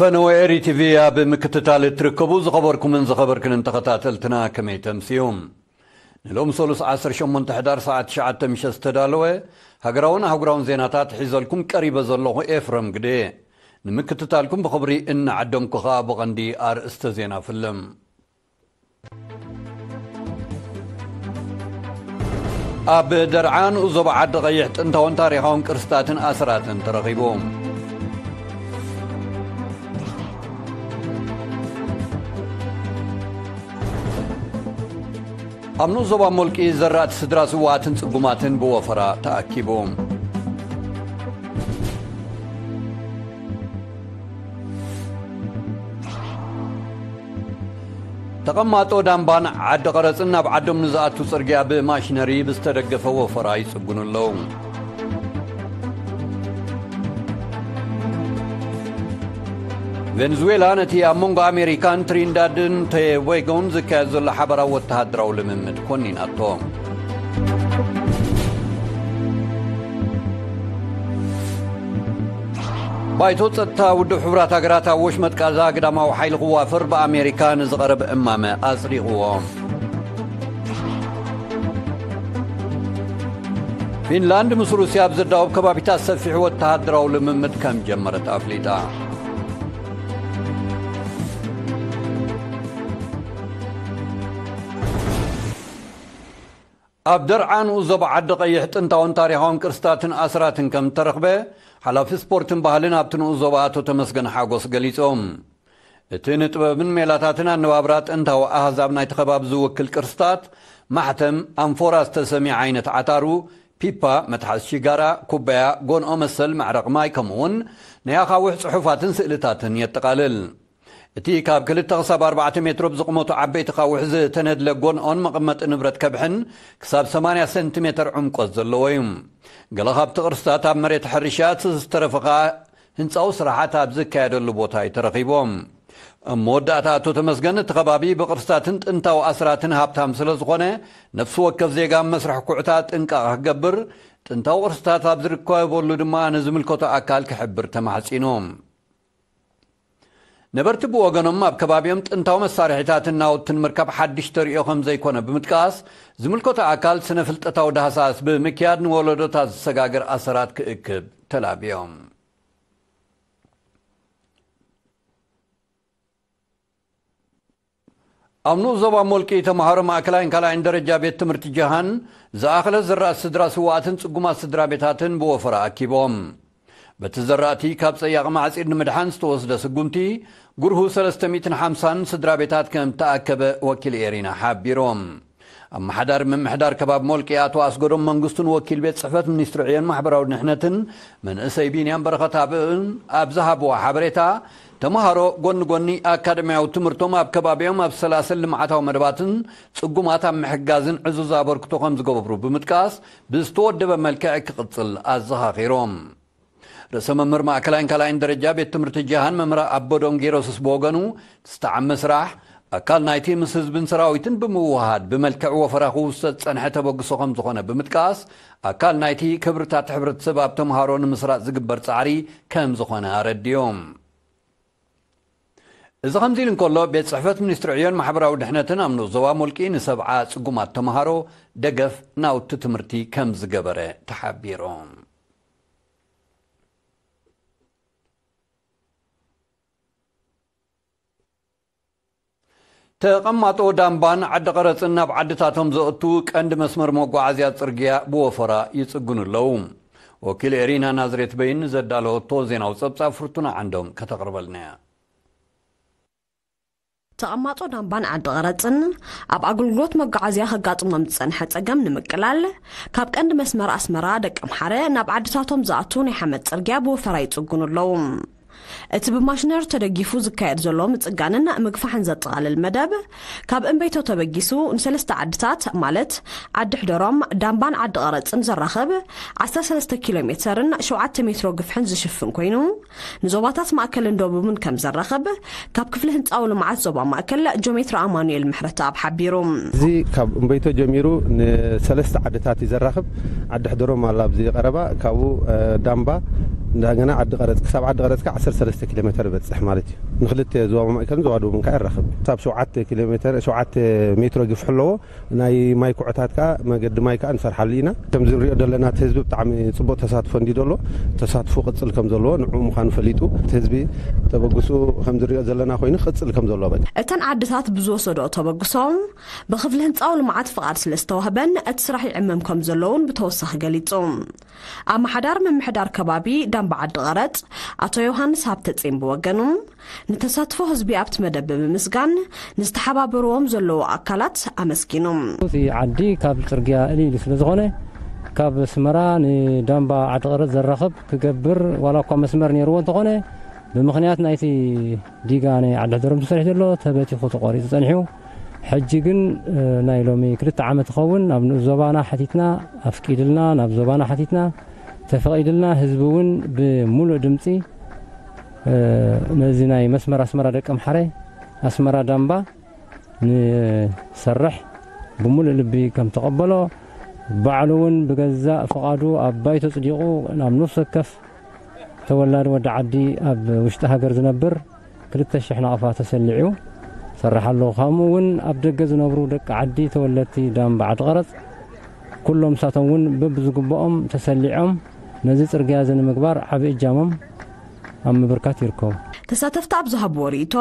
ፈነወ ኤሪ ቲቪ ኣብ ምክትታል እትርከቡ ዝኸበርኩምን ዝኸበርክንን ተኸታተልትና ከመይ ተምስዩ? ንሎም ሰሉስ ዓሰርተ ሸሞንተ ሕዳር ሰዓት ትሽዓተ ምሸት ዝተዳለወ ሃገራውን ኣህጉራውን ዜናታት ሒዘልኩም ቀሪበ ዘለኹ ኤፍረም ግደ። ንምክትታልኩም ብኽብሪ እናዓደምኩ ኸኣ ብቐንዲ ኣርእስተ ዜና ፍልም። ኣብ ደርዓ ንኡስ ዞባ ዓዲ ቀይሕ ጥንታውን ታሪኻውን ቅርስታትን ኣስራትን ተረኺቡ። ኣብ ንኡስ ዞባ ሞልቂ ዘራእቲ ስድራ ስውኣትን ጽጉማትን ብወፈራ ተኣኪቡ። ተቐማጦ ዳምባን ዓዲ ቐረጽን ናብ ዓዶም ንዝኣቱ ጽርግያ ብማሽነሪ ብዝተደገፈ ወፈራ ይጽጉኑ ኣለዉ። ቬንዙዌላ ነቲ ኣብ መንጎ ኣሜሪካን ትሪንዳድን ቶቤጎን ዝካየድ ዘሎ ሓባራዊ ወተሃደራዊ ልምምድ ኮኒናቶ። ባይቶ ጸጥታ ውድብ ሕቡራት ሃገራት ኣብ ወሽመጥ ቃዛ ግዳማዊ ሓይሊ ክዋፈር ብኣሜሪካ ንዝቐረበ እማመ ኣጽዲቕዎ። ፊንላንድ ምስ ሩስያ ኣብ ዘዳውብ ከባቢታት ሰፊሕ ወተሃደራዊ ልምምድ ከም ጀመረት ኣፍሊጣ። ኣብ ደርዓ ንኡስ ዞባ ዓዲ ቀይሕ ጥንታውን ታሪኻውን ቅርስታትን ኣስራትን ከም እተረኽበ ሓላፊ ስፖርትን ባህልን ኣብቲ ንኡስ ዞባ ኣቶ ተመስገን ሓጎስ ገሊጾም። እቲ ንጥበብን ሜላታትን ኣነባብራ ጥንታዊ ኣህዛብ ናይቲ ከባቢ ዝውክል ቅርስታት፣ ማሕተም፣ ኣንፎራ ዝተሰምየ ዓይነት ዓታሩ፣ ፒፓ፣ መትሓዚ ሽጋራ፣ ኩባያ፣ ጎንኦ መሰል መዕረቕ ማይ፣ ከምኡውን ናይ ኣኻውሕ ጽሑፋትን ስእልታትን የጠቓልል። እቲ ካብ ክልተ ክሳብ ኣርባዕተ ሜትሮ ብዝቕመቱ ዓበይቲ ኣኻውሕ ዝተነድለ ጎንኦን መቐመጢ ንብረት ከብሕን ክሳብ ሰማንያ ሰንቲሜተር ዕምቆት ዘለዎ እዩ። ገለ ካብቲ ቅርስታት ኣብ መሬት ሕርሻ፣ እቲ ዝተረፈ ኸኣ ህንጻዊ ስራሓት ኣብ ዝካየደሉ ቦታ እዩ ተረኺቦም። ኣብ መወዳእታ ኣቶ ተመስገን፣ እቲ ከባቢ ብቕርስታትን ጥንታዊ ኣስራትን ሃብታም ስለ ዝኾነ፣ ነፍሲ ወከፍ ዜጋ ኣብ መስርሕ ኩዕታ ጥንቃቐ ክገብር፣ ጥንታዊ ቅርስታት ኣብ ዝርከበሉ ድማ ንዝምልከቶ ኣካል ክሕብር ተማሕጺኑ። ነበርቲ ብወገኖም፣ ኣብ ከባቢኦም ጥንታዊ መሳርሒታትን ናውትን ምርካብ ሓድሽ ተርእዮ ከም ዘይኮነ ብምጥቃስ፣ ዝምልከቶ ኣካል ስነ ፍልጠታዊ ዳህሳስ ብምክያድ ንወለዶታት ዝሰጋገር ኣሰራት ክእክብ ተላብዮም። ኣብ ንኡስ ዞባ ሞልቂ ተምሃሮ ማእከላይን ካልኣይን ደረጃ ቤት ትምህርቲ ጀሃን ዝኣኽለ ዝራእቲ ስድራ ስውኣትን ጽጉማት ስድራ ቤታትን ብወፈራ ኣኪቦም። በቲ ዘራእቲ ካብ ጸያቒ ማዕጺድ ንምድሓን ዝተወስደ ስጉምቲ፣ ጉርሁ ሰለስተ ሚእትን ሓምሳን ስድራ ቤታት ከም ተኣከበ ወኪል ኤሪና ሓቢሮም። ኣመሓዳሪ ምምሕዳር ከባቢ ሞልቂ ኣቶ ኣስገዶም መንግስቱን ወኪል ቤት ጽሕፈት ሚኒስትሪ ዕዮን ማሕበራዊ ድሕነትን መንእሰይ ቢንያም በረኸት ኣብእን ኣብ ዝሃብዋ ሓበሬታ፣ ተምሃሮ ጎኒ ጎኒ ኣካደሚያዊ ትምህርቶም ኣብ ከባቢኦም ኣብ ሰላሰል ልምዓታዊ መደባትን ጽጉማት ኣብ ምሕጋዝን ዕዙዝ ኣበርክቶ ከም ዝገብሩ ብምጥቃስ፣ ብዝተወደበ መልክዕ ክቕጽል ኣዘኻኺሮም። ርእሰ መምህር ማእከላይን ካልኣይን ደረጃ ቤት ትምህርቲ ጀሃን መምህር ኣቦዶንጌሮስስ ብወገኑ፣ ዝተዓመ ስራሕ ኣካል ናይቲ ምስ ህዝብን ሰራዊትን ብምውሃድ ብመልክዕ ወፈራ ክውሰድ ዝጸንሐ ተበግሶ ከም ዝኾነ ብምጥቃስ፣ ኣካል ናይቲ ክብርታት ሕብረተሰብ ኣብ ተምሃሮ ንምስራጽ ዝግበር ጻዕሪ ከም ዝኾነ ኣረዲኦም። እዚ ከምዚ ኢሉ እንከሎ፣ ቤት ጽሕፈት ሚኒስትሪ ዕዮን ማሕበራዊ ድሕነትን ኣብ ንኡስ ዞባ ሞልቂ ንሰብዓ ጽጉማት ተምሃሮ ደገፍ ናውቲ ትምህርቲ ከም ዝገበረ ተሓቢሩ። ተቐማጦ ዳምባን ዓዲ ቐረጽን ናብ ዓድታቶም ዘእቱ ቀንዲ መስመር መጓዓዝያ ጽርግያ ብወፈራ ይጽግኑ ኣለዉ። ወኪል ኤሪና ናዝሬት በይን ዘዳለወቶ ዜናዊ ጸብጻብ ፍርቱና ዓንዶም ከተቕርበልና እያ። ተቐማጦ ዳምባን ዓዲ ቐረጽን ኣብ ኣገልግሎት መጓዓዝያ ከጋጥሞም ዝጸንሐ ጸገም ንምቅላል፣ ካብ ቀንዲ መስመር ኣስመራ ደቀምሓረ ናብ ዓድታቶም ዝኣቱ ናይ ሓመድ ጽርግያ ብወፈራ ይጽግኑ ኣለዉ። እቲ ብማሽነር ተደጊፉ ዝካየድ ዘሎ ምጽጋንን ምግፋሕን ዘጠቓልል መደብ፣ ካብ እምበይቶ ተበጊሱ ንሰለስተ ዓድታት፣ ማለት ዓዲ ሕደሮም፣ ዳምባን ዓዲ ቐረጽን ዘራኽብ ዓሰርተ ሰለስተ ኪሎ ሜተርን ሸውዓተ ሜትሮ ግፍሕን ዝሽፍን ኮይኑ፣ ንዞባታት ማእከልን ደቡብን ከም ዘራኽብ፣ ካብ ክፍሊ ህንጻዊ ልምዓት ዞባ ማእከል ጆሜትር ኣማኑኤል ምሕረተኣብ ሓቢሩ። እዚ ካብ እምበይቶ ጀሚሩ ንሰለስተ ዓድታት እዩ ዘራኽብ። ዓዲ ሕደሮም ኣላ ኣብዚ ቀረባ፣ ካብኡ፣ እ፣ ዳምባ፣ እንደገና ዓዲ ቀረጽ፣ ክሳብ ዓዲ ቀረጽ ከዓ ዓሰርተ ሰለስተ ኪሎ ሜትር ይበጽሕ ማለት እዩ። ንክልተ ዞባ ማእከልን ዞባ ደቡብን ከዓ ይራኸብ። ክሳብ ሸውዓተ ኪሎ ሜትር፣ ሸውዓተ ሜትሮ ግፍሒ ኣለዎ። ናይ ማይ ኩዕታት ከዓ፣ መገዲ ማይ ከዓ ንሰርሓሉ ኢና። ከምዚ ንሪኦ ዘለና፣ እቲ ህዝቢ ብጣዕሚ ጽቡቕ ተሳትፎ እንዲ ዘሎ፣ ተሳትፎ ቅጽል ከም ዘለዎ ንዕኡ ምዃኑ ፈሊጡ፣ እቲ ህዝቢ ተበግሱ ከምዚ ንሪኦ ዘለና ኮይኑ ክቕጽል ከም ዘለዎ በቃ። እተን ዓድታት ብዝወሰዶ ተበግሶ፣ ብክፍሊ ህንፃዊ ልምዓት ፍቓድ ስለ ዝተዋህበን እቲ ስራሕ ይዕመም ከም ዘሎ እውን ብተወሳኺ ገሊጹ። ኣመሓዳር ምምሕዳር ከባቢ ዳምባ ዓዲ ቐረጽ ኣቶ ዮሃንስ ሃብተጼን ብወገኑ፣ ንተሳትፎ ህዝቢ ኣብቲ መደብ ብምምስጋን፣ ንዝተሓባበርዎም ዘለዉ ኣካላት ኣመስጊኑ። እቲ ዓዲ ካብ ጽርግያ እልይሉ ስለ ዝኾነ፣ ካብ ኣስመራ ንዳምባ ዓዲ ቐረጽ ዘራኽብ ክገብር ዋላ እኳ መስመር ነይርዎ እንተኾነ፣ ብምኽንያት ናይቲ ዲጋ ናይ ዓዲ ሕደሮም ተሰሪሑ ዘሎ ተበቲኹ ተቖሪጹ ጸኒሑ። ሕጂ ግን፣ እ፣ ናይ ሎሚ ክልተ ዓመት ይኸውን ናብ ንኡስ ዞባና ሓቲትና፣ ኣፍቂድልና፣ ናብ ዞባና ሓቲትና፣ ተፈቒድልና፣ ህዝቢ እውን ብምሉእ ድምጺ፣ እ፣ ነዚ ናይ መስመር ኣስመራ ደቀምሓረ፣ ኣስመራ ዳምባ ንሰርሕ ብምሉእ ልቢ ከም ተቐበሎ፣ ባዕሉ እውን ብገዛእ ፍቓዱ ኣብ ባይቶ ጽዲቑ ናብ ነፍሲ ወከፍ ተወላዲ ወዲ ዓዲ ኣብ ውሽጢ ሃገር ዝነብር ክልተ ሽሕ ናቕፋ ተሰሊዑ ይሰርሕ ኣሎ። ከምኡ እውን ኣብ ደገ ዝነብሩ ደቂ ዓዲ ተወለድቲ ዳምባ ዓዲ ቐረጽ ኩሎም ንሳቶም እውን በብዝግብኦም ተሰሊዖም ነዚ ጽርግያ እዚ ንምግባር ዓቢ እጃሞም ኣብ ምብርካት ይርከቡ። ተሳተፍቲ ኣብ ዝሃብዎ ርእይቶ፣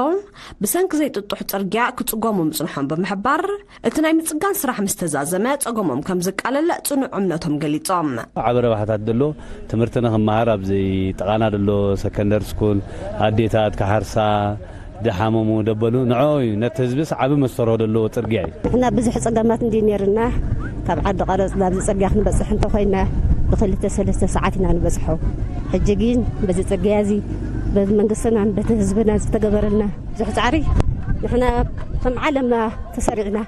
ብሰንኪ ዘይጥጡሕ ጽርግያ ክጽገሙ ምጽንሖም ብምሕባር፣ እቲ ናይ ምጽጋን ስራሕ ምስ ተዛዘመ ጸገሞም ከም ዝቃለል ጽኑዕ እምነቶም ገሊጾም። ዓቢ ረብሓታት ደሎ፣ ትምህርቲ ንኽመሃር ኣብዚ ጥቓና ደሎ ሰከንደር ስኩል፣ ኣዴታት ክሓርሳ፣ ደሓመሙ ደበሉ ንዕኡ እዩ። ነቲ ህዝብስ ዓቢ መስተርሆ ደለዎ ጽርግያ እዩ። ንሕና ብዙሕ ጸገማት እንዲ ነይርና፣ ካብ ዓዲ ቀረጽ ናብዚ ጽርግያ ክንበጽሕ እንተኾይና ብክልተ ሰለስተ ሰዓት ኢና ንበጽሖ። ሕጂ ግን በዚ ጽርግያ እዚ በመንግስትና በቲ ህዝብና ዝተገበረልና ብዙሕ ጻዕሪ ንሕና ከም ዓለምና ተሰሪዕና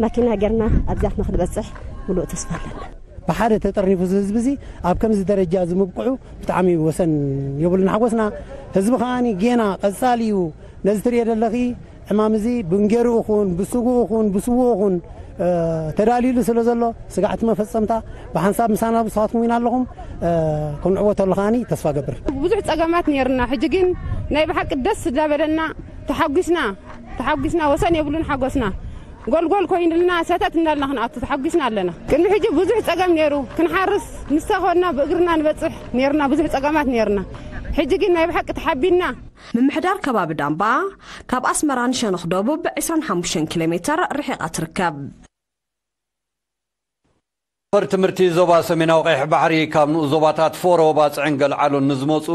ማኪና ጌርና ኣብዚኣትና ክንበጽሕ ምሉእ ተስፋ ኣለና። ብሓደ ተጠርኒፉ እዚ ህዝቢ እዚ ኣብ ከምዚ ደረጃ እዚ ምብቅዑ ብጣዕሚ ወሰን የብሉን ሓጎስና። ህዝቢ ከዓኒ ጌና ቀጻሊ እዩ። ነዚ ትሪኦ ዘለኺ ዕማም እዚ ብንጌሩ ይኹን ብስጉኡ ይኹን ብስውኡ ይኹን፣ እ፣ ተዳልዩሉ ስለ ዘሎ ስጋዕቲ መፈጸምታ ብሓንሳብ ምሳና ብስኻትኩም ኢና ኣለኹም፣ እ፣ ክንዕወተሉ ከዓኒ ተስፋ ገብር። ብዙሕ ጸገማት ነይርና፣ ሕጂ ግን ናይ ብሓቂ ደስ እንዳበለና ተሓጒስና፣ ተሓጒስና ወሰን የብሉን ሓጎስና። ጎልጎል ኮይንልና ሰተት እንዳልና ክንኣቱ ተሓጒስና ኣለና። ቅድሚ ሕጂ ብዙሕ ጸገም ነይሩ፣ ክንሓርስ ምስ ተኾንና ብእግርና ንበጽሕ ነይርና፣ ብዙሕ ጸገማት ነይርና። ሕጂ ግን ናይ ብሓቂ ተሓቢንና። ምምሕዳር ከባቢ ዳምባ ካብ ኣስመራ ንሸነኽ ደቡብ ዕስራን ሓሙሽተን ኪሎ ሜትር ርሒቓ ትርከብ። ፈር ትምህርቲ ዞባ ሰሜናዊ ቀይሕ ባሕሪ ካብ ንኡስ ዞባታት ፎሮ፣ ባጽዕን ገልዓሎን ንዝመጹ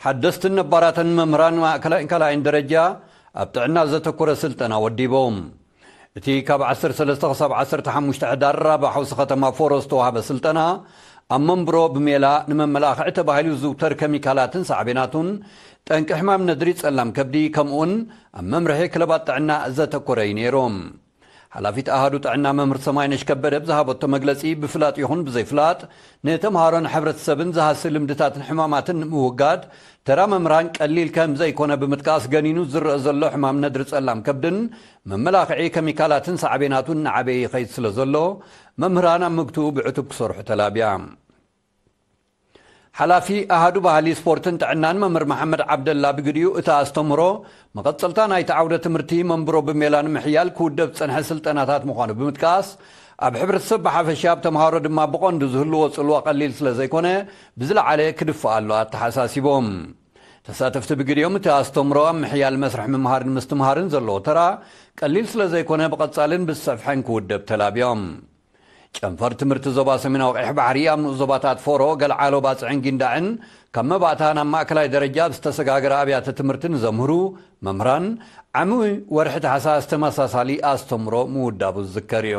ሓደስትን ነባራትን መምህራን ማእከላይን ካልኣይን ደረጃ ኣብ ጥዕና ዘተኮረ ስልጠና ወዲቦም። እቲ ካብ ዓሰርተ ሰለስተ ክሳብ ዓሰርተ ሓሙሽተ ሕዳር ራባ ሓውሲ ከተማ ፎሮ ዝተዋህበ ስልጠና፣ ኣብ መንብሮ ብሜላ ንመመላኽዒ ተባሂሉ ዝዝውተር ኬሚካላትን ሳዕቤናቱን፣ ጠንቂ ሕማም ነድሪ ጸላም ከብዲ፣ ከምኡውን ኣብ መምርሒ ክለባት ጥዕና ዘተኮረ እዩ ነይሩ። ሓላፊት ኣሃዱ ጥዕና መምህር ሰማይነሽ ከበደ ብዝሃበቶ መግለጺ፣ ብፍላጥ ይኹን ብዘይፍላጥ ንተምሃሮን ሕብረተሰብን ዝሃሲ ልምድታትን ሕማማትን ንምውጋድ ተራ መምህራን ቀሊል ከም ዘይኮነ ብምጥቃስ፣ ገኒኑ ዝረአ ዘሎ ሕማም ነድሪ ጸላም ከብድን መመላኽዒ ኬሚካላትን ሳዕቤናቱን እናዓበየ ይኸይድ ስለ ዘሎ፣ መምህራን ኣብ ምግትኡ ብዕቱብ ክሰርሑ ተላብያ። ሓላፊ ኣሃዱ ባህሊ፣ ስፖርትን ጥዕናን መምህር መሓመድ ዓብደላ ብግዲኡ፣ እቲ ኣስተምህሮ መቐጸልታ ናይቲ ዓውደ ትምህርቲ መንብሮ ብሜላ ንምሕያል ክውደብ ዝጸንሐ ስልጠናታት ምዃኑ ብምጥቃስ፣ ኣብ ሕብረተሰብ ብሓፈሻ፣ ኣብ ተምሃሮ ድማ ብቐንዱ ዝህልዎ ጽልዋ ቀሊል ስለ ዘይኮነ፣ ብዝለዓለ ክድፋእ ኣሎ ኣተሓሳሲቦም። ተሳተፍቲ ብግዲኦም፣ እቲ ኣስተምህሮ ኣብ ምሕያል መስርሕ ምምሃርን ምስትምሃርን ዘለዎ ተራ ቀሊል ስለ ዘይኮነ፣ ብቐጻልን ብዝሰፍሐን ክውደብ ተላብዮም። ጨንፈር ትምህርቲ ዞባ ሰሜናዊ ቀይሕ ባሕሪ ኣብ ንኡስ ዞባታት ፎሮ፣ ገልዓሎ፣ ባጽዕን ጊንዳዕን ካብ መባእታ ናብ ማእከላይ ደረጃ ኣብ ዝተሰጋገረ ኣብያተ ትምህርቲ ንዘምህሩ መምህራን ዓሚ ወርሒ ታሕሳስ ተመሳሳሊ ኣስተምሮ ምውዳቡ ዝዝከር እዩ።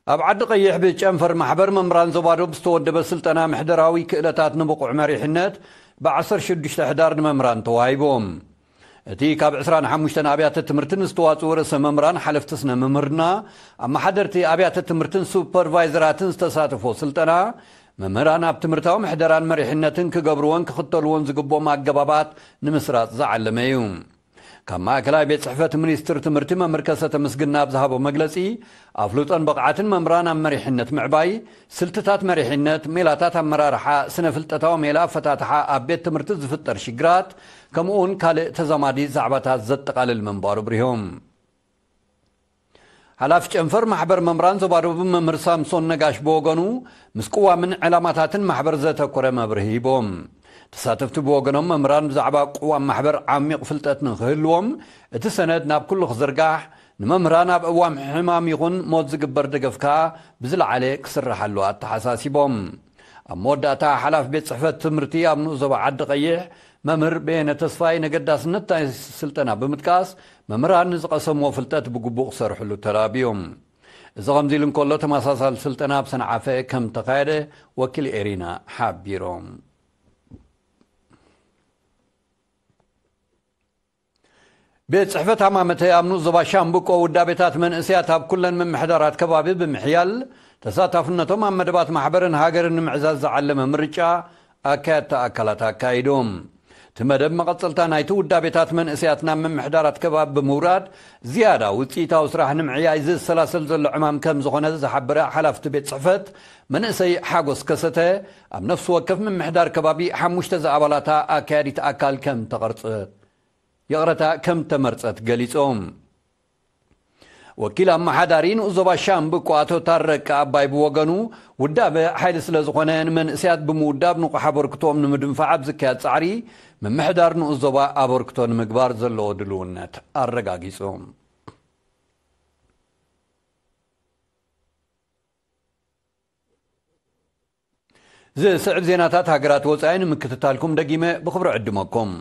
ኣብ ዓዲ ቀይሕ ብጨንፈር ማሕበር መምህራን ዞባ ዶብ ዝተወደበ ስልጠና ምሕደራዊ ክእለታት ንብቑዕ መሪሕነት ብ ዓሰርተ ሽዱሽተ ሕዳር ንመምህራን ተዋሂቦም። እቲ ካብ ዕስራን ሓሙሽተን ኣብያተ ትምህርትን ዝተዋጽኡ ርእሰ መምህራን፣ ሓለፍቲ ስነ መምህርና፣ ኣመሓደርቲ ኣብያተ ትምህርትን ሱፐርቫይዘራትን ዝተሳተፎ ስልጠና፣ መምህራን ኣብ ትምህርታዊ ምሕደራን መሪሕነትን ክገብርዎን ክኽተልዎን ዝግብኦም ኣገባባት ንምስራጽ ዝዓለመ እዩ። ካብ ማእከላይ ቤት ጽሕፈት ሚኒስትር ትምህርቲ መምህር ከሰተ ምስግና ኣብ ዝሃቦ መግለጺ፣ ኣፍልጦን ብቕዓትን መምህራን ኣብ መሪሕነት ምዕባይ፣ ስልትታት መሪሕነት፣ ሜላታት ኣመራርሓ፣ ስነ ፍልጠታዊ ሜላ ኣፈታትሓ ኣብ ቤት ትምህርቲ ዝፍጠር ሽግራት፣ ከምኡውን ካልእ ተዛማዲ ዛዕባታት ዘጠቓልል ምንባሩ ኣብሪሆም። ሓላፊ ጨንፈር ማሕበር መምህራን ዞባ ደቡብ መምህር ሳምሶን ነጋሽ ብወገኑ፣ ምስ ቅዋምን ዕላማታትን ማሕበር ዘተኮረ መብርሂ ሂቦም። ተሳተፍቲ ብወገኖም፣ መምህራን ብዛዕባ ቅዋም ማሕበር ዓሚቕ ፍልጠት ንክህልዎም፣ እቲ ሰነድ ናብ ኩሉ ክዝርጋሕ፣ ንመምህራን ኣብ እዋን ሕማም ይኹን ሞት ዝግበር ደገፍ ከኣ ብዝለዓለ ክስርሓሉ ኣተሓሳሲቦም። ኣብ መወዳእታ፣ ሓላፊ ቤት ጽሕፈት ትምህርቲ ኣብ ንኡስ ዞባ ዓዲ ቀይሕ መምህር በየነ ተስፋይ፣ ነገዳስነት ናይ ስልጠና ብምጥቃስ፣ መምህራን ንዝቐሰምዎ ፍልጠት ብግቡእ ክሰርሕሉ ተላብዮም። እዚ ከምዚ ኢሉ እንከሎ፣ ተመሳሳሊ ስልጠና ኣብ ሰንዓፈ ከም ተኻየደ ወኪል ኤሪና ሓቢሮም። ቤት ጽሕፈት ሃማመተ ኣብ ንኡስ ዞባ ሻምብቆ፣ ውዳቤታት መንእሰያት ኣብ ኩለን ምምሕዳራት ከባቢ ብምሕያል፣ ተሳታፍነቶም ኣብ መደባት ማሕበርን ሃገርን ንምዕዛዝ ዝዓለመ ምርጫ ኣካየድቲ ኣካላት ኣካይዶም። እቲ መደብ፣ መቐጸልታ ናይቲ ውዳቤታት መንእሰያት ናብ ምምሕዳራት ከባቢ ብምውራድ፣ ዝያዳ ውጽኢታዊ ስራሕ ንምዕያይ ዝሰላሰል ዘሎ ዕማም ከም ዝኾነ ዝሓበረ ሓላፍቲ ቤት ጽሕፈት፣ መንእሰይ ሓጎስ ከሰተ፣ ኣብ ነፍሲ ወከፍ ምምሕዳር ከባቢ ሓሙሽተ ዝኣባላታ ኣካያዲት ኣካል ከም ተቐርጸ ይቕረታ ከም ተመርጸት ገሊጾም። ወኪል ኣመሓዳሪ ንኡስ ዞባ ሻምብቆ ኣቶ ታረቀ ኣባይ ብወገኑ፣ ውዳበ ሓይሊ ስለ ዝኾነ፣ ንመንእሰያት ብምውዳብ ንቑሕ ኣበርክቶኦም ንምድንፋዕ ኣብ ዝካየድ ጻዕሪ፣ ምምሕዳር ንኡስ ዞባ ኣበርክቶ ንምግባር ዘለዎ ድልውነት ኣረጋጊጹ። ዝስዕብ ዜናታት ሃገራት ወጻኢ ንምክትታልኩም ደጊመ ብኽብሪ ዕድመኩም።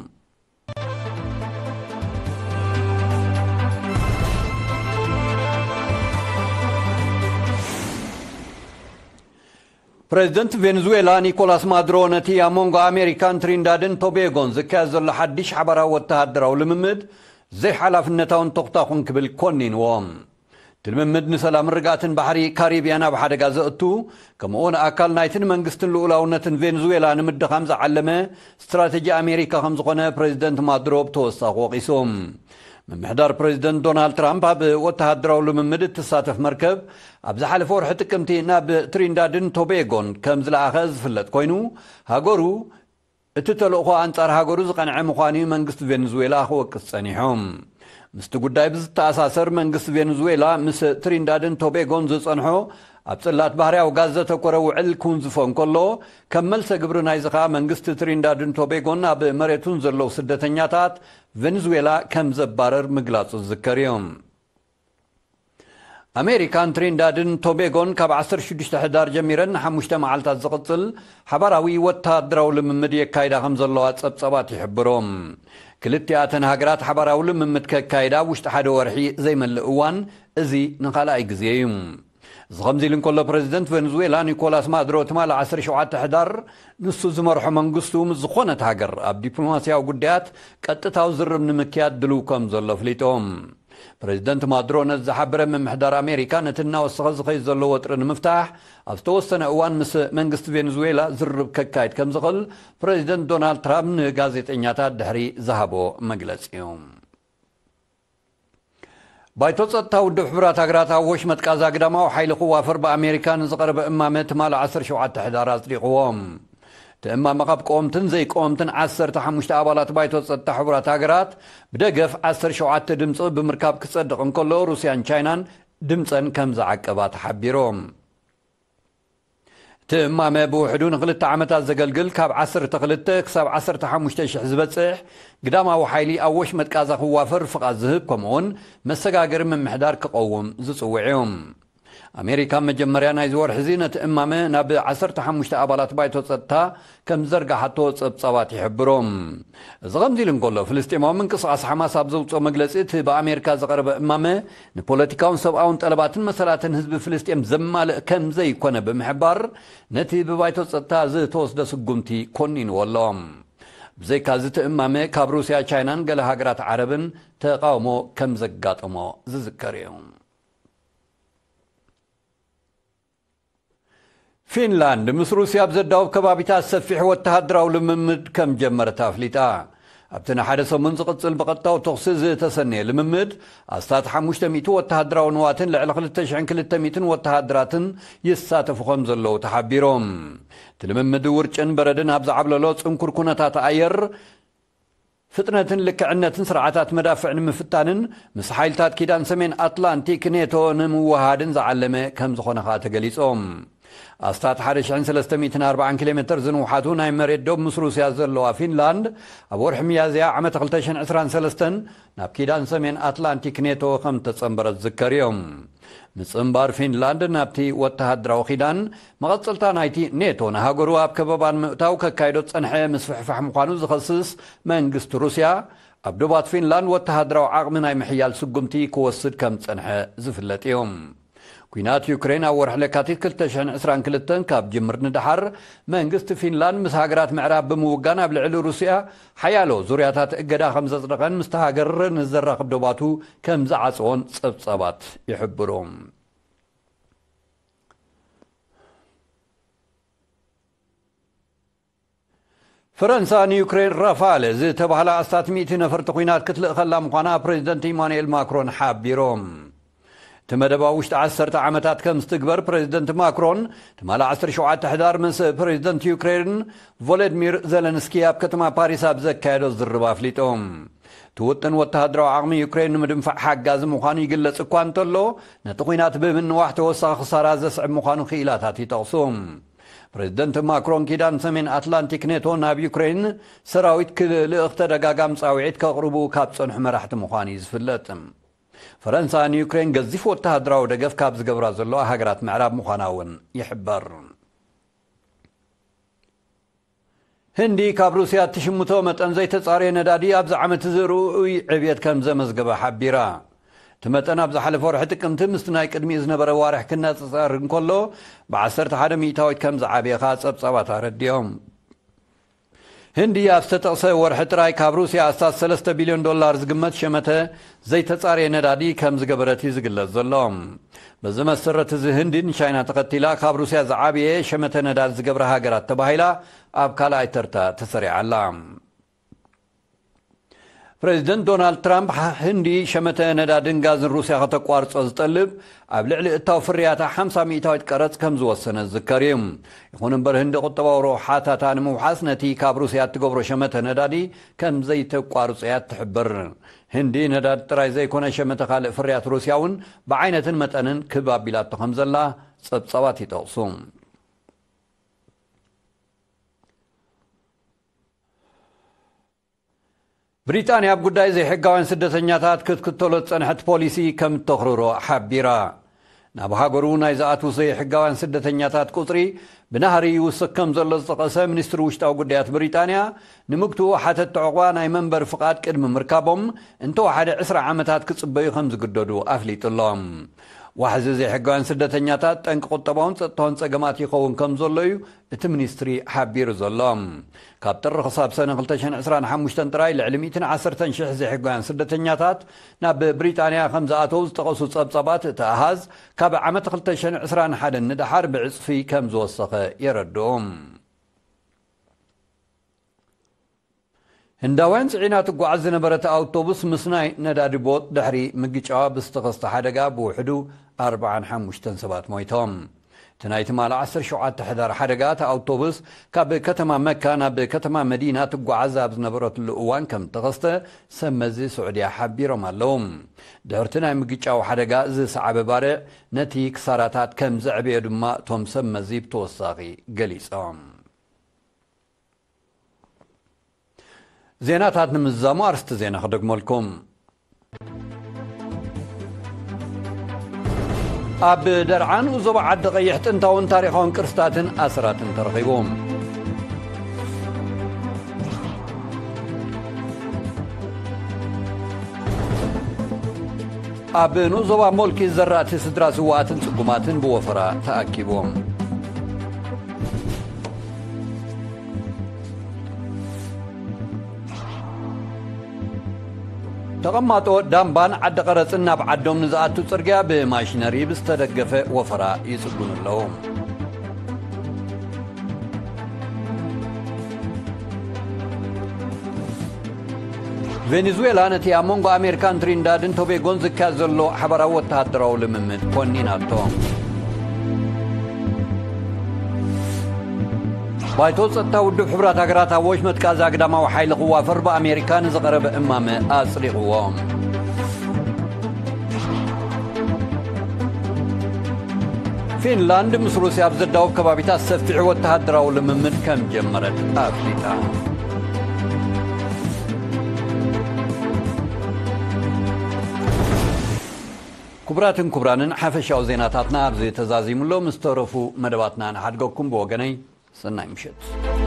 ፕሬዚደንት ቬንዙዌላ ኒኮላስ ማዱሮ፣ ነቲ ኣብ መንጎ ኣሜሪካን ትሪንዳድን ቶቤጎን ዝካየድ ዘሎ ሓድሽ ሓባራዊ ወተሃደራዊ ልምምድ ዘይሓላፍነታውን ተኹታኹን ክብል ኮኒንዎ። እቲ ልምምድ ንሰላምን ርግኣትን ባሕሪ ካሪብያን ኣብ ሓደጋ ዘእቱ፣ ከምኡውን ኣካል ናይቲ ንመንግስትን ልኡላውነትን ቬንዙዌላ ንምድኻም ዝዓለመ ስትራተጂ ኣሜሪካ ከም ዝኾነ ፕሬዚደንት ማዱሮ ብተወሳኺ ወቒሱ። ምምሕዳር ፕሬዚደንት ዶናልድ ትራምፕ፣ ኣብ ወተሃደራዊ ልምምድ እትሳተፍ መርከብ ኣብ ዝሓለፈ ወርሒ ጥቅምቲ ናብ ትሪንዳድን ቶቤጎን ከም ዝለኣኸ ዝፍለጥ ኮይኑ፣ ሃገሩ እቲ ተልእኾ ኣንጻር ሃገሩ ዝቐንዐ ምዃኑ እዩ መንግስቲ ቬንዙዌላ ክወቅስ ጸኒሑ። ምስቲ ጉዳይ ብዝተኣሳሰር፣ መንግስቲ ቬንዙዌላ ምስ ትሪንዳድን ቶቤጎን ዝጸንሖ ኣብ ጽላት ባህርያዊ ጋዝ ዘተኮረ ውዕል ክውንዝፎ እንከሎ፣ ከም መልሰ ግብሪ ናይዚ ኸኣ መንግስቲ ትሪንዳድን ቶቤጎን ኣብ መሬቱን ዘለዉ ስደተኛታት ቬንዙዌላ ከም ዘባረር ምግላጹ ዝዝከር እዩ። ኣሜሪካን ትሪንዳድን ቶቤጎን ካብ ዓሰርተ ሽዱሽተ ሕዳር ጀሚረን ንሓሙሽተ መዓልታት ዝቕጽል ሓባራዊ ወተሃደራዊ ልምምድ የካይዳ ከም ዘለዋ ጸብጻባት ይሕብሩ። ክልቲኣተን ሃገራት ሓባራዊ ልምምድ ከካይዳ ኣብ ውሽጢ ሓደ ወርሒ ዘይመልእ እዋን፣ እዚ ንኻልኣይ ግዜ እዩ። እዚ ከምዚ ኢሉ እንከሎ፣ ፕሬዚደንት ቬንዙዌላ ኒኮላስ ማዱሮ ትማሊ ዓሰርተ ሸውዓተ ሕዳር፣ ንሱ ዝመርሖ መንግስቱ ምስ ዝኾነት ሃገር ኣብ ዲፕሎማስያዊ ጉዳያት ቀጥታዊ ዝርርብ ንምክያድ ድልው ከም ዘሎ ኣፍሊጡ። ፕሬዚደንት ማዱሮ ነዚ ዝሓበረ፣ ምምሕዳር ኣሜሪካ ነቲ እናወሰኸ ዝኸይድ ዘሎ ወጥሪ ንምፍታሕ ኣብ ዝተወሰነ እዋን ምስ መንግስቲ ቬንዙዌላ ዝርርብ ከካይድ ከም ዝኽእል ፕሬዚደንት ዶናልድ ትራምፕ ንጋዜጠኛታት ድሕሪ ዝሃቦ መግለጺ እዩ። ባይቶ ጸጥታ ውድብ ሕቡራት ሃገራት ኣብ ወሽመጥ ቃዛ ግዳማዊ ሓይሊ ክዋፈር ብኣሜሪካ ንዝቐረበ እማመ ትማሊ ዓሰርተ ሸውዓተ ሕዳር ኣጽዲቕዎ። እቲ እማመ ካብ ቀወምትን ዘይቀወምትን ዓሰርተ ሓሙሽተ ኣባላት ባይቶ ጸጥታ ሕቡራት ሃገራት ብደገፍ ዓሰርተ ሸውዓተ ድምጺ ብምርካብ ክጸድቕ እንከሎ፣ ሩስያን ቻይናን ድምጸን ከም ዝዓቀባ ተሓቢሩ። እቲ እማመ ብውሕዱ ንኽልተ ዓመታት ዘገልግል፣ ካብ ዓሰርተ ክልተ ክሳብ ዓሰርተ ሓሙሽተ ሽሕ ዝበጽሕ ግዳማዊ ሓይሊ ኣብ ወሽመጥ ቃዛ ክዋፈር ፍቓድ ዝህብ፣ ከምኡውን መሰጋገሪ ምምሕዳር ክቐውም ዝጽውዕ እዩ። ኣሜሪካ መጀመርያ ናይዚ ወርሒ እዚ ነቲ እማመ ናብ ዓሰርተ ሓሙሽተ ኣባላት ባይቶ ጸጥታ ከም ዝዘርግሓቶ ጸብጻባት ይሕብሩ። እዚ ከምዚ ኢሉ እንከሎ፣ ፍልስጤማዊ ምንቅስቓስ ሓማስ ኣብ ዘውጽኦ መግለጺ፣ እቲ ብኣሜሪካ ዝቐረበ እማመ ንፖለቲካውን ሰብኣውን ጠለባትን መሰላትን ህዝቢ ፍልስጤም ዘማልእ ከም ዘይኮነ ብምሕባር፣ ነቲ ብባይቶ ጸጥታ ዝተወስደ ስጉምቲ ኮኒንዎ ኣሎ። ብዘይካዚ፣ እቲ እማመ ካብ ሩስያ፣ ቻይናን ገለ ሃገራት ዓረብን ተቓውሞ ከም ዘጋጠሞ ዝዝከር እዩ። ፊንላንድ ምስ ሩስያ ኣብ ዘዳውብ ከባቢታት ሰፊሕ ወተሃደራዊ ልምምድ ከም ጀመረት ኣፍሊጣ። ኣብቲ ንሓደ ሰሙን ዝቕጽል ብቐጥታዊ ተኹሲ ዝተሰነየ ልምምድ፣ ኣስታት ሓሙሽተ ሚእቲ ወተሃደራዊ ንዋትን ልዕሊ ክልተ ሽሕን ክልተ ሚእትን ወተሃደራትን ይሳተፉ ከም ዘለዉ ተሓቢሮም። እቲ ልምምድ ውርጭን በረድን ኣብ ዝዓብለሎ ጽንኩር ኩነታት ኣየር፣ ፍጥነትን ልክዕነትን ስርዓታት መዳፍዕ ንምፍታንን ምስ ሓይልታት ኪዳን ሰሜን ኣትላንቲክ ኔቶ ንምውሃድን ዝዓለመ ከም ዝኾነ ኸኣ ተገሊጾም። ኣስታት ሓደ ሽሕን ሰለስተ ሚእትን ኣርባዓን ኪሎ ሜተር ዝንውሓቱ ናይ መሬት ዶብ ምስ ሩስያ ዘለዋ ፊንላንድ፣ ኣብ ወርሒ ሚያዝያ ዓመት ክልተ ሽሕን ዕስራን ሰለስተን ናብ ኪዳን ሰሜን ኣትላንቲክ ኔቶ ከም ተጸንበረት ዝዝከር እዮም። ምጽንባር ፊንላንድ ናብቲ ወተሃደራዊ ኪዳን፣ መቐጸልታ ናይቲ ኔቶ ንሃገሩ ኣብ ከበባ ንምእታው ከካይዶ ዝጸንሐ ምስፍሕፋሕ ምዃኑ ዝኸስስ መንግስቲ ሩስያ፣ ኣብ ዶባት ፊንላንድ ወተሃደራዊ ዓቕሚ ናይ ምሕያል ስጉምቲ ክወስድ ከም ዝጸንሐ ዝፍለጥ እዩ። ኲናት ዩክሬን ኣብ ወርሒ ለካቲት ክልተ ሽሕን ዕስራን ክልተን ካብ ጅምር ንደሓር፣ መንግስቲ ፊንላንድ ምስ ሃገራት ምዕራብ ብምውጋን ኣብ ልዕሊ ሩስያ ሓያሎ ዙርያታት እገዳ ከም ዘጽደቐን ምስቲ ሃገር ንዘራኽብ ዶባቱ ከም ዝዓጸዎን ጸብጻባት ይሕብሩ። ፈረንሳ ንዩክሬን ራፋል ዝተባህላ ኣስታት ሚእቲ ነፈርቲ ኲናት ክትልእኸላ ምዃና ፕሬዚደንት ኢማኑኤል ማክሮን ሓቢሮም። እቲ መደብ ኣብ ውሽጢ ዓሰርተ ዓመታት ከም ዝትግበር ፕሬዚደንት ማክሮን ትማሊ ዓሰርተ ሸውዓተ ሕዳር ምስ ፕሬዚደንት ዩክሬን ቮሎዲሚር ዘለንስኪ ኣብ ከተማ ፓሪስ ኣብ ዘካየዶ ዝርርብ ኣፍሊጦም። እቲ ውጥን ወተሃደራዊ ዓቕሚ ዩክሬን ንምድንፋዕ ሓጋዚ ምዃኑ ይግለጽ እኳ እንተሎ፣ ነቲ ኲናት ብምንዋሕ ተወሳኺ ክሳራ ዘስዕብ ምዃኑ ክኢላታት ይጠቕሱ። ፕሬዚደንት ማክሮን ኪዳን ሰሜን ኣትላንቲክ ኔቶ ናብ ዩክሬን ሰራዊት ክልእኽ ተደጋጋሚ ጻውዒት ከቕርቡ ካብ ጸንሑ መራሕቲ ምዃኑ እዩ ዝፍለጥ። ፈረንሳ ንዩክሬን ገዚፍ ወተሃደራዊ ደገፍ ካብ ዝገብራ ዘለዋ ሃገራት ምዕራብ ምዃና እውን ይሕበር። ህንዲ ካብ ሩስያ እትሽምቶ መጠን ዘይተጻረየ ነዳዲ ኣብዚ ዓመት እዚ ርኡይ ዕብየት ከም ዘመዝገበ ሓቢራ። እቲ መጠን ኣብ ዝሓለፈ ወርሒ ጥቅምቲ ምስቲ ናይ ቅድሚኡ ዝነበረ ዋርሕ ክነጻጸር እንከሎ፣ ብ ዓሰርተ ሓደ ሚእታዊት ከም ዝዓበየ ከኣ ጸብጻባት ኣረዲኦም። ህንዲ ኣብ ዝተጠቕሰ ወርሒ ጥራይ ካብ ሩስያ ኣስታት ሰለስተ ቢልዮን ዶላር ዝግመት ሸመተ ዘይተጻረየ ነዳዲ ከም ዝገበረት እዩ ዝግለጽ ዘሎ። በዚ መሰረት እዚ ህንዲ ንቻይና ተኸቲላ ካብ ሩስያ ዝዓበየ ሸመተ ነዳዲ ዝገብራ ሃገራት ተባሂላ ኣብ ካልኣይ ተርታ ተሰሪዓ ኣላ። ፕሬዚደንት ዶናልድ ትራምፕ፣ ህንዲ ሸመተ ነዳድን ጋዝን ሩስያ ከተቋርጾ ዝጠልብ ኣብ ልዕሊ እታው ፍርያታ ሓምሳ ሚእታዊት ቀረጽ ከም ዝወሰነ ዝዝከር እዩ። ይኹን እምበር፣ ህንዲ ቁጠባዊ ረብሓታታ ንምውሓስ ነቲ ካብ ሩስያ እትገብሮ ሸመተ ነዳዲ ከም ዘይተቋርጾ እያ ትሕብር። ህንዲ ነዳዲ ጥራይ ዘይኮነ፣ ሸመተ ካልእ ፍርያት ሩስያ እውን ብዓይነትን መጠንን ክብ ኣቢላቶ ከም ዘላ ጸብጻባት ይጠቕሱ። ብሪጣንያ ኣብ ጉዳይ ዘይሕጋውያን ስደተኛታት ክትክተሎ ዝጸንሐት ፖሊሲ ከም እተኽርሮ ሓቢራ። ናብ ሃገሩ ናይ ዝኣትዉ ዘይሕጋውያን ስደተኛታት ቁጽሪ ብናህሪ ይውስኽ ከም ዘሎ ዝጠቐሰ ሚኒስትሪ ውሽጣዊ ጉዳያት ብሪጣንያ፣ ንምግትኡ ሓተትቲ ዕቑባ ናይ መንበሪ ፍቓድ ቅድሚ ምርካቦም እንተወሓደ ዕስራ ዓመታት ክጽበዩ ከም ዝግደዱ ኣፍሊጡ ኣሎ። ዋሕዚ ዘይሕጋውያን ስደተኛታት ጠንቂ ቁጠባውን ጸጥታውን ጸገማት ይኸውን ከም ዘሎ እዩ እቲ ሚኒስትሪ ሓቢሩ ዘሎ። ካብ ጥሪ ክሳብ ሰነ ክልተ ሽሕን ዕስራን ሓሙሽተን ጥራይ ልዕሊ ሚእትን ዓሰርተን ሽሕ ዘይሕጋውያን ስደተኛታት ናብ ብሪጣንያ ከም ዝኣተው ዝጠቐሱ ጸብጻባት፣ እቲ ኣሃዝ ካብ ዓመት ክልተ ሽሕን ዕስራን ሓደን ንደሓር ብዕጽፊ ከም ዝወሰኸ የረድኡ። ህንዳውያን ጽዒና ትጓዓዝ ዝነበረት ኣውቶቡስ ምስ ናይ ነዳዲ ቦጥ ድሕሪ ምግጫዋ ብዝተኸስተ ሓደጋ ብውሕዱ ኣርባዓን ሓሙሽተን ሰባት ሞይቶም። እቲ ናይ ትማሊ ዓሰርተ ሸውዓተ ሕዳር ሓደጋ፣ እታ ኣውቶቡስ ካብ ከተማ መካ ናብ ከተማ መዲና ትጓዓዝ ኣብ ዝነበረትሉ እዋን ከም ተኸስተ ሰብ መዚ ስዑድያ ሓቢሮም ኣለዉ። ድሕርቲ ናይ ምግጫው ሓደጋ ዝሰዓበ ባርዕ ነቲ ክሳራታት ከም ዘዕበዮ ድማ እቶም ሰብ መዚ ብተወሳኺ ገሊጾም። ዜናታት ንምዝዛሙ ኣርስቲ ዜና ክደግመልኩም። ኣብ ደርዓን ዞባ ዓዲ ቀይሕ ጥንታውን ታሪኻውን ቅርስታትን ኣስራትን ተረኺቡ። ኣብ ንኡስ ዞባ ሞልኪ ዘራእቲ ስድራ ስዋኣትን ጽጉማትን ብወፈራ ተኣኪቦም። ተቐማጦ ዳምባን ዓዲ ቐረጽን ናብ ዓዶም ንዝኣቱ ጽርግያ ብማሽነሪ ብዝተደገፈ ወፈራ ይጽጉኑ ኣለዉ። ቬኔዙዌላ ነቲ ኣብ መንጎ ኣሜሪካን ትሪንዳድን ቶቤጎን ዝካየድ ዘሎ ሓባራዊ ወተሃደራዊ ልምምድ ኮኒናቶ። ባይቶ ጸጥታ ውድብ ሕቡራት ሃገራት ኣብ ወሽመጥ ቃዛ ግዳማዊ ሓይሊ ክዋፈር ብኣሜሪካ ንዝቐረበ እማመ ኣጽዲቕዎ። ፊንላንድ ምስ ሩስያ ኣብ ዘዳውብ ከባቢታት ሰፊሕ ወተሃደራዊ ልምምድ ከም ጀመረት ኣፍሊጣ። ክቡራትን ክቡራንን፣ ሓፈሻዊ ዜናታትና ኣብዚ ተዛዚሙ ኣሎ። ምስ ተረፉ መደባትና ንሓድገኩም። ብወገነይ ሰናይ ምሸት።